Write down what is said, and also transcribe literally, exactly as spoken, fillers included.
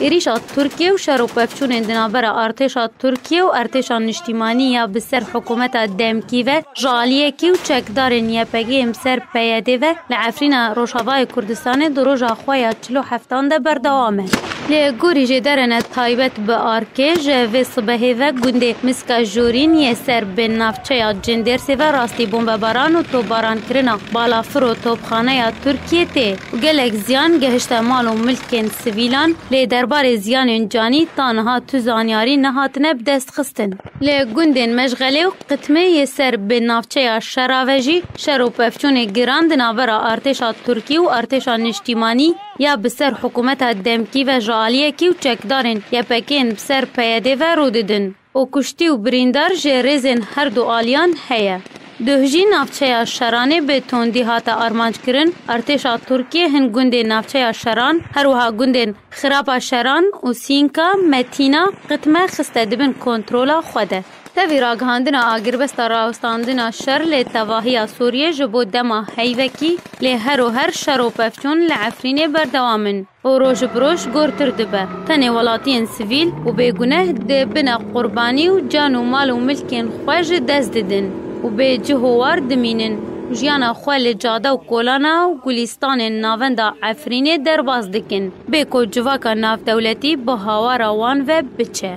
Êrîşa Tirkiye û şer û pevçûnên di navbera artêşa Tirkiye û artêşa niştîmanî ya bi ser hikûmeta demkî ve ji aliyekî û çekdarên Y P G'ê yên bi ser P Y D ve li Efrîna Rojavayê Kurdistanê di roja xwe ya çil û heftan de berdewam e. Li gorî jêderene taybet bi arkê, ji vê sibehê ve gundê Miska Jorîn yê ser bi navçeya Cindêrsê ve rastî bombebaran û topbarankirina balafir û topxaneya Tirkiyê tê û gelek ziyan gehişte mal û milkên sivîlan, lê derbarê ziyanên canî ta niha tu zanyarî nehatine bi dest xistin. Li gundên Meşxelê û Qitmê yê ser bi navçeya şera ve jî şer û pevçûnê giran di navbera artêşa Tirkî û artêşa niştîmanî ya bi ser hikûmeta demkî ve ji aliyekî û çekdarên Y P G'ê yên bi ser P Y D ve rû didin û kuştî û birîndar ji rêzên her du aliyan heye. Duh jî navçeya Şeranê bi tundî hate armanc kirin. Artêşa Tirkiyê hin gundên navçeya Şeran, her wiha gundên Xirapa Şeran û Sînka, Metîna, Qitme xiste di bin kontrola xwe de. Tevî ragihandina agirbesta rawestandina şer li tevahiya Sûriyê ji bo dema heyvekî, lê her û her şer û pevçûn li Efrînê berdewam in û roj bi roj gortir dibe. Tenê welatiyên sivîl û bêguneh di bine qurbanî û can û mal û milkên xwe ji dest didin û bê cih û war dimînin û jiyana xwe li cade û kolana û gulîstanên navenda Efrînê derbas dikin, bê ku civaka navdewletî bi hawara wan ve biçe.